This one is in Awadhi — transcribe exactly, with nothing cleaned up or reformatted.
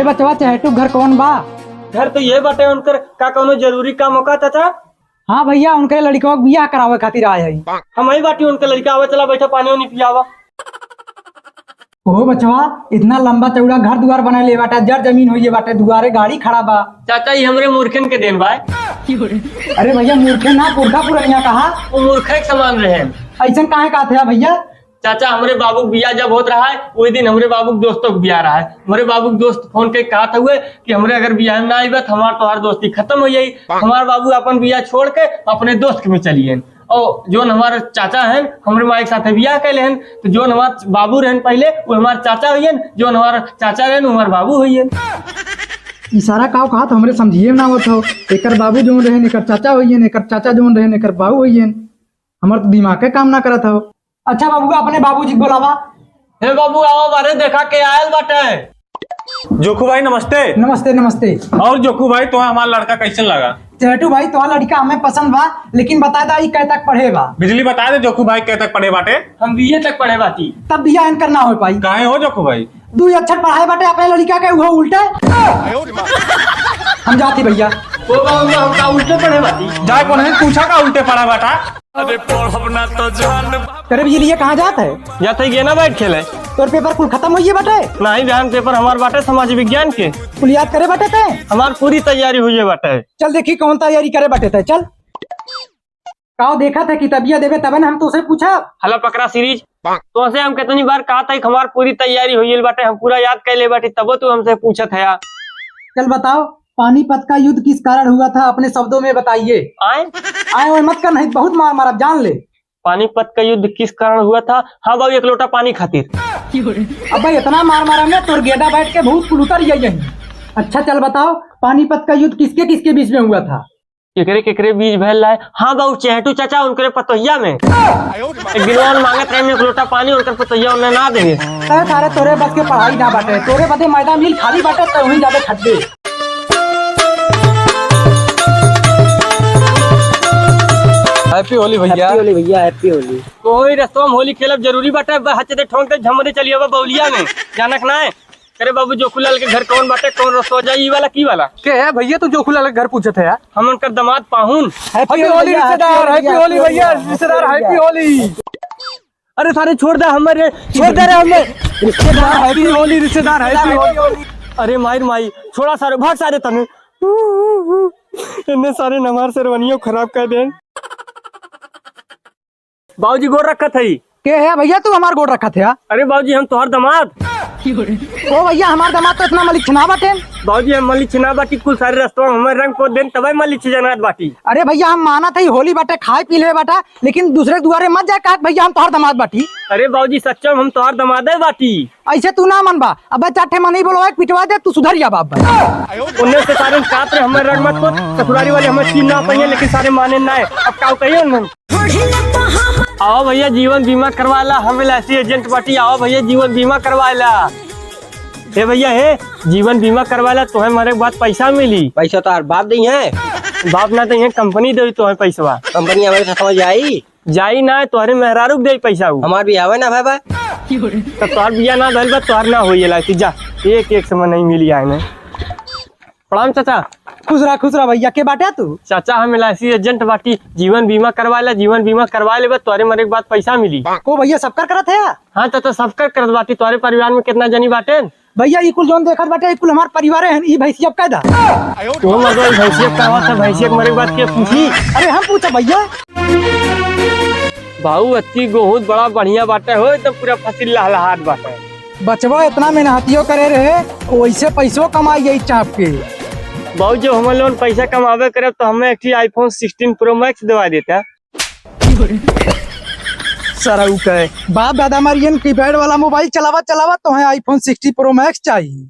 ए बचवा, चहेटू घर कौन बा? घर तो ये बाटे, उनकर का कौनो जरूरी काम होका चाचा? हाँ भैया, उनके लड़िकवा के बियाह करावे खातिर आए हई। हम ही बाटी उनके लड़िका, आवे चला, बैठा, पानी उनी पियावा। ओहो बचवा, इतना लंबा चौड़ा घर दुआर बनाए ले बाटे, जर जमीन होइए बाटे, दुआरे गाड़ी खड़ा बा। चाचा, ई हमरे मूर्खन के देन बा। अरे भैया, मूर्खे ना, पुरखा पुरनिया कहा। वो मूर्खे के समान रहे। ऐसन काहे कहत है भैया? चाचा, हमरे बाबू के बियाह जब होत रहा है, वही दिन हमरे बाबू के दोस्तों के बियाह रहा है। हमरे बाबू के दोस्त फोन के कहत हुए कि हमरे अगर बियाह में ना आइबा, तो हमार तोहार दोस्ती खत्म हो जाई। हमार बाबू अपन बियाह छोड़ के अपने दोस्त के में चलिए। और जोन हमार चाचा हैं, हमरे माई के साथे बियाह कैले हैं, तो जोन हमार बाबू रहन पहले, वो हमार चाचा होइयन, जोन हमार चाचा रहन, वो हमार बाबू होइयन। इशारा काव कहा तो हमरे समझिए में ना आवत हो। एकर बाबू जोन रहन, एकर चाचा होइयन, एकर चाचा जोन रहन, एकर बाबू होइयन। हमार तो दिमाग के काम ना करत हो। अच्छा बाबू, अपने बाबूजी के बोलावा। हे बाबू, आवा बारे, देखा के आयल बाटे। जोखू भाई, नमस्ते। नमस्ते, नमस्ते। और जोखू भाई, तोहे हमार लड़का कैसन लगा? चेटू भाई, तोहार लड़का हमें पसंद बा, लेकिन बता दा, ई कै तक पढ़े बा? बिजली, बता दे, जोखू भाई कै तक पढ़े बाटे? हम बीए तक पढ़े बाटी। तब बियाह इनकर ना हो पाई। काहे हो जोखू भाई? दू अक्षर पढ़ाए बाटे अपने लड़का के, उहो उल्टे। हम जाती भैया। ओ बाबू, हम का उल्टे पढ़े बाटी? जाए कौन है, पूछा का उल्टे पढ़ा बाटा? अरे पढ़ब ना तो जान। अरे बिजलिया, कहाँ जात है? जात है गेना बैट खेले। तोर पेपर कुल खत्म होइए बाटे? नहीं बहन, पेपर हमार बाटे समाज विज्ञान के। कुल याद करे बाटे तै? हमार पूरी तैयारी हुई बाटे। चल देखी कौन तैयारी करे बाटे तै, चल। काव देखत है किताबिया देबे तबे न हम तोसे पूछब। हला पकड़ा सीरीज। तोसे हम कितनी बार कहा था कि हमार पूरी तैयारी हुई बाटे, हम पूरा याद कर ले बाटे, तबो तू हमसे पूछत है। चल बताओ, पानीपत का युद्ध किस कारण हुआ था, अपने शब्दों में बताइए। आए? आए ओए मत कर, नहीं बहुत मार मारब, जान ले। पानीपत का युद्ध किस कारण हुआ था? हाँ बाबू, एक लोटा पानी खातिर। अबे इतना मार मारा में तोर गेदा बैठ के भूत कुल उतर जाइए। अच्छा चल बताओ, पानीपत का युद्ध किसके किसके बीच में हुआ था? केकरे केकरे बीच भयल रहे? हाँ बाबू, चेहटू चाचा उनकरे पतोहिया में। एक दिन और मांगत रहे में एक लोटा पानी, उनकर पतोहिया उन्हें ना देंगे। अरे सारे तोरे बस के पढ़ाई ना बाटे, तोरे बदे मैदान मिल खाली बाटे, तो वहीं जाके खट दे। Happy होली भैया। Happy होली भैया, happy होली। कोई रस्तवा में होली खेलब जरूरी बाटे, बा हच्चे दे ठोंक दे झमरे चलिए बा बौलिया में, जानक ना है। अरे बाबू, जोखूलाल के घर कौन बाटे, कौन रस्तवा जाई, ई वाला की वाला? के है भैया, तू जोखूलाल के घर पूछत है यार? हम उनकर दामाद पाहुन। Happy होली भैया, रिश्तेदार, happy होली भैया, रिश्तेदार, happy होली। अरे सारे छोड़ दे हमें रे, छोड़ दे रे हमें। रिश्तेदार, happy होली रिश्तेदार, happy होली। अरे माई रे माई, छोड़ा सारे, भाग सारे तने। इन्ने सारे नमार शेरवानियों खराब कर देन। बाबूजी गोड़ रखत हई। के है भैया तू हमार गोड़ रखत है? अरे बाबूजी हम तोहार दामाद। ओ भैया हमार दामाद तो इतना मलिच्छना बाटे। बाबूजी हम मलिच्छना बाटी, कुल सारे रस्तवा में हमारे रंग पोत देन तबे मलिच्छ जनात बाटी। अरे भैया हम मानत हई होली बाटे खाए पी ले बाटा, लेकिन दूसरे दुआरे मत जाए कहत भैया हम तोहार दामाद बाटी। अरे बाबूजी सच्चो में हम तोहार दामादे बाटी। ऐसे तू ना मनबा, अबे चार ठे मनई बोलवा के पिटवा दे, तू सुधर जा बाप भाई। उन्ने से सारे कात रे हमारे रंग मत पोत, ससुरारी वाले हमें छीन ना पाइए, लेकिन सारे माने ना है। अब का कहिए उन्हें? आओ भैया, जीवन बीमा करवा ला, हम एलआईसी एजेंट बाटी। आओ भैया, जीवन बीमा करवा ला। हे भैया, हे, जीवन बीमा करवा ला, तोहे मरे के बाद पैसा मिली। पैसा तो यार बाप दई है। बाप ना दई है, कंपनी दे तोहे पैसवा। कंपनी हमारे साथ में जाई? जाई ना, तोहरे मेहरारू के दे पैसा उ। हमार भी आवे ना भाई बा। तो तोहर बिया ना भइल बा, तोहर ना होई एलआईसी, जा। एक एक समय नहीं मिली आए ने। प्रणाम चाचा। खुश रहा, खुश रहा भैया। के बाटे तू? चाचा, हम एलआईसी एजेंट बाटी, जीवन बीमा करवा ला, जीवन बीमा करवा लेबा, तोहरे मरे के बाद पैसा मिली। को भैया, सबकर करत है? हाँ चाचा, सबकर करत बाटी। तोहरे परिवार में कितना जनी बाटे? भैया, ई कुल जौन देखत बाटे, ई कुल हमार परिवारे हन। ई भैंसिया अब कैदा। ओ मर्दवा, ई भैंसिया का बात है? भैंसिया के मरे के बाद के पूछी? अरे हम पूछा भैया। बाऊ, अत्ती गोहूँ बड़ा बढ़िया बाटे हो, एकदम पूरा फसिल लहलहात बाटे। बचवा इतना मेहनतियो करे रहे, वैसे पैसो कमाई जाई चाप के। बाबू, जब हम लोगन पैसा कमावे करब, तो हमें एक ठे iPhone sixteen Pro Max दिवा देता। सरऊ के बाप दादा मारियन कीपैड वाला मोबाइल चलावा चलावा, तो है iPhone sixteen Pro Max चाहिए।